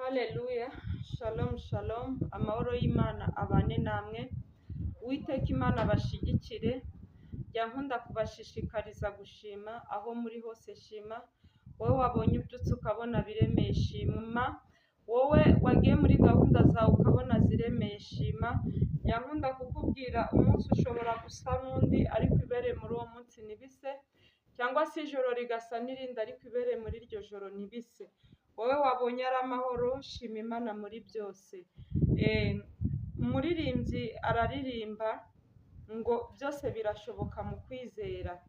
Haleluya, shalom shalom, amahoro y'Imana abane namwe, Uwiteka Imana abashigikire. Njya nkunda kubashishikariza gushima aho muri hose. Shima wowe wabonye ubyutse ukabona biremeye, shima wowe wagiye muri gahunda zawe ukabona ziremeye, shima. Njya nkunda kukubwira, umunsi ushobora gusa n'undi ariko ibereye muri uwo munsi ntibise, cyangwa se ijoro rigasa n'irindi ariko ibereye muri iryo joro ntibise. Wowe wabonye ari amahoro, shima Imana muri byose. Umuririmbyi araririmba ngo byose birashoboka mu kwizera.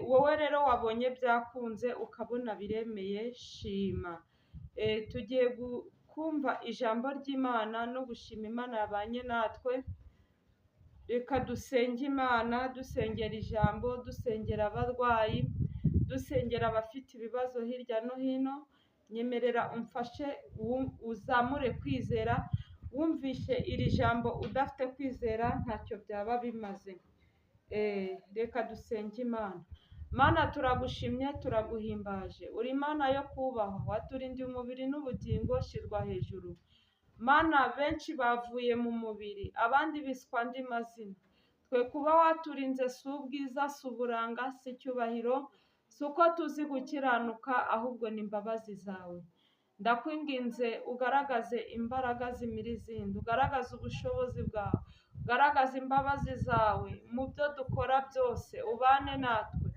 Wowe rero wabonye byakunze ukabona biremeye, shima. Tugiye kumva ijambo ry'Imana no gushima Imana yabanye natwe. Reka dusenge Imana, dusengera ijambo, dusengera abarwayi, dusengera abafite ibibazo hirya no hino. Nyemerera umfashe uzamure kwizera. Wumvishe iri jambo udafite kwizera, ntacyo byaba bimaze. Reka dusenge Imana. Mana, turagushimye, turaguhimbaje, uri Imana yo kubahwa, waturindiye umubiri n'ubugingo, shyirwa hejuru. Mana, benshi bavuye mu mubiri, abandi biswa andi mazina. Twe kuba waturinze si ubwiza, si uburanga, si icyubahiro, si uko tuzi gukiranuka, ahubwo ni imbabazi zawe. Ndakwinginze ugaragaze imbaraga zimira izindi, ugaragaze ubushobozi bwawe, ugaragaze imbabazi zawe mu byo dukora byose, ubane natwe.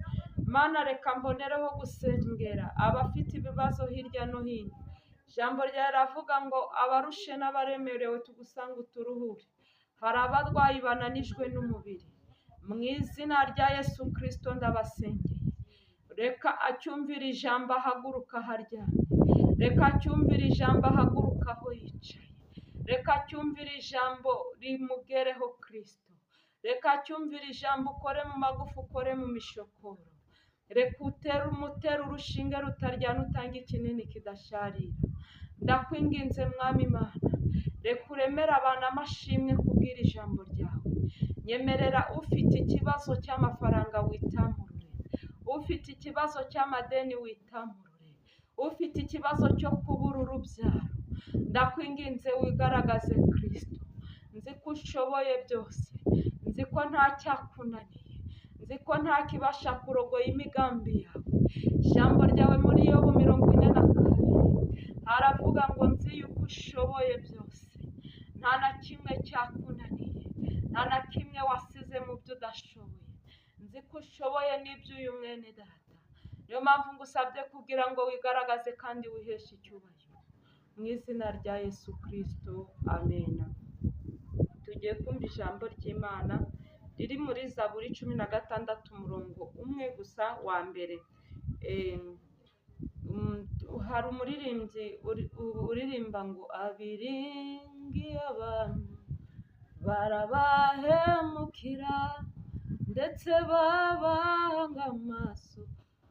Mana, reka mbonereho gusengera abafite ibibazo hirya no hino. Ijambo ryawe riravuga ngo abarushe n'abaremerewe tugusange uturuhure. Hari abarwayi bananijwe n'umubiri, mu izina rya Yesu Kirisito ndabasengeye. Reka acyumvire ijambo ahaguruka aho aryamye, reka acyumvire ijambo ahaguruka aho yicaye, reka acyumvire ijambo rimugereho Kirisito, reka acyumvire ijambo ukore mu magufa, ukore mu mishokoro, reka utere umutere urushinge rutaryana, utange ikinini kidasharira. Ndakwinginze Mwami Imana, reka uremere abantu amashimwe kubwira ijambo ryawe. Nyemerera ufite ikibazo cy'amafaranga witamurure, ufite ikibazo cy'amadeni witamurure, ufite ikibazo cyo kubura urubyaro, ndakwinginze wigaragaze Kirisito. Nzi ko ushoboye byose, nzi ko nta cyakunaniye, nzi ko nta kibasha kurogoya imigambi yawe. Ijambo ryawe muri Yobu 42 haravuga ngo nzi yuko ushoboye byose, nta na kimwe cyakunaniye, nta na kimwe wasize mu byo udashoboye. Nzi ko ushoboye n'iby'uyu mwene data, niyo mpamvu ngusabye kugira ngo wigaragaze kandi wiheshe icyubahiro, mu izina rya Yesu Kirisito, amen. Tugiye kumva ijambo ry'Imana riri muri Zaburi 16, umurongo umwe gusa wa mbere. Hari umuririmbyi uririmba ngo abiringiye abantu barabahemukira, ndetse babanga amaso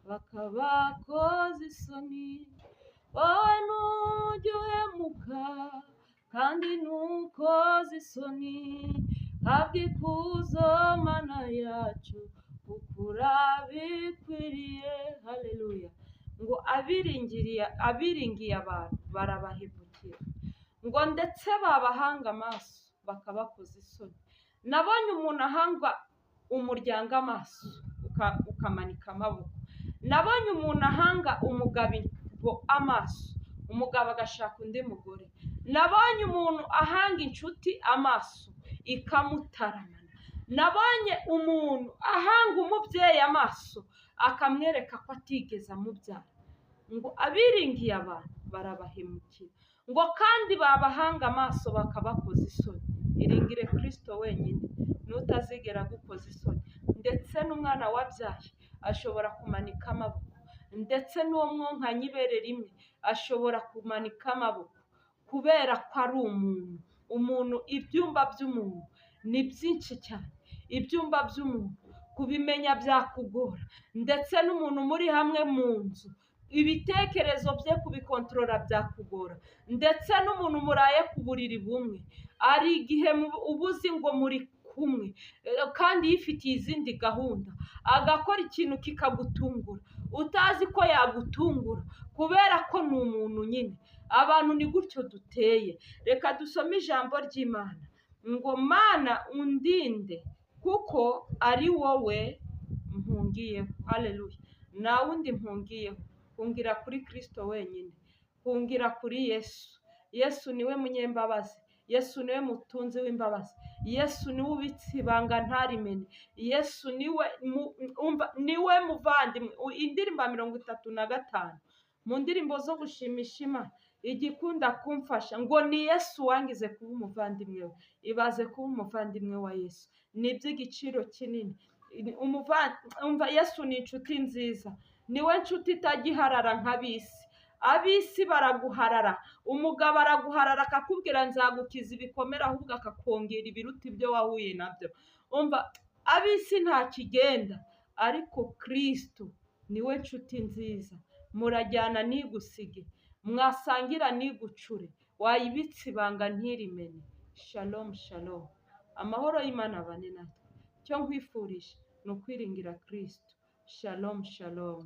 bakabakoza isoni. Wowe ntujya uhemuka kandi ntukoze isoni, habwa ikuzo Mana yacu kuko urabikwiriye. Haleluya. Ngo abiringiye abantu barabahemukira, ngo ndetse babahanga amaso bakabakoza isoni. Nabonye umuntu ahanga umuryango amaso ukamanika amaboko. Nabonye umuntu ahanga umugabo amaso, umugabo agashaka undi mugore. Nabonye umuntu ahanga inshuti amaso ikamutaramana. Nabonye umuntu ahanga umubyeyi amaso akamwereka ko atigeze amubyara. Ngo abiringiye abantu barabahemukira, ngo kandi babahanga amaso bakabakoza isoni. Iringire Kirisito wenyine, n'utazigera agukoza isoni. Ndetse n'umwana wabyaye ashobora kumanika amaboko, ndetse n'uwo mwonkanye ibere rimwe ashobora kumanika amaboko, kubera ko ari umuntu. Umuntu, ibyumba by'umuntu ni byinshi cyane, ibyumba by'umuntu kubimenya byakugora, ndetse n'umuntu muri hamwe mu nzu ibitekerezo bye kubikontorora byakugora, ndetse n'umuntu muraye ku buriri bumwe, ari igihe uba uzi ngo muri kumwe kandi yifitiye izindi gahunda, agakora ikintu kikagutungura. utazi ko yagutungura, kubera ko ni umuntu nyine. Abantu ni gutyo duteye. Reka dusome ijambo ry'Imana ngo Mana undinde kuko ari wowe mpungiyeho. Haleluya! Nta wundi mpungiyeho, hungira kuri Kristo wenyine, hungira kuri Yesu. Yesu niwe munyembabazi, Yesu niwe mutunzi w'imbabazi, Yesu niwe ubitse ibanga ntarimene, Yesu niwe umva, niwe muvandimwe. Indirimbo ya 35 mu ndirimbo zo gushimisha Imana igikunda kumfasha ngo ni Yesu wangize kuba umuvandimwe we. Ibaze kuba umuvandimwe wa Yesu, ni iby'igiciro kinini. Umva, Yesu ni inshuti nziza, niwe nshuti itagiharara nk'ab'isi. Ab'isi baraguharara, umugabo araguharara akakubwira nzagukiza ibikomere, ahubwo akakongera ibiruta ibyo wahuye nabyo. Umva, ab'isi nta kigenda, ariko Kristo niwe nshuti nziza. Murajyana ntigusige, mwasangira ntigucure, wayibitse ibanga ntirimene. Shalom shalom, amahoro y'Imana abane natwe. Icyo nkwifurije ni ukwiringira Kristo. Shalom shalom.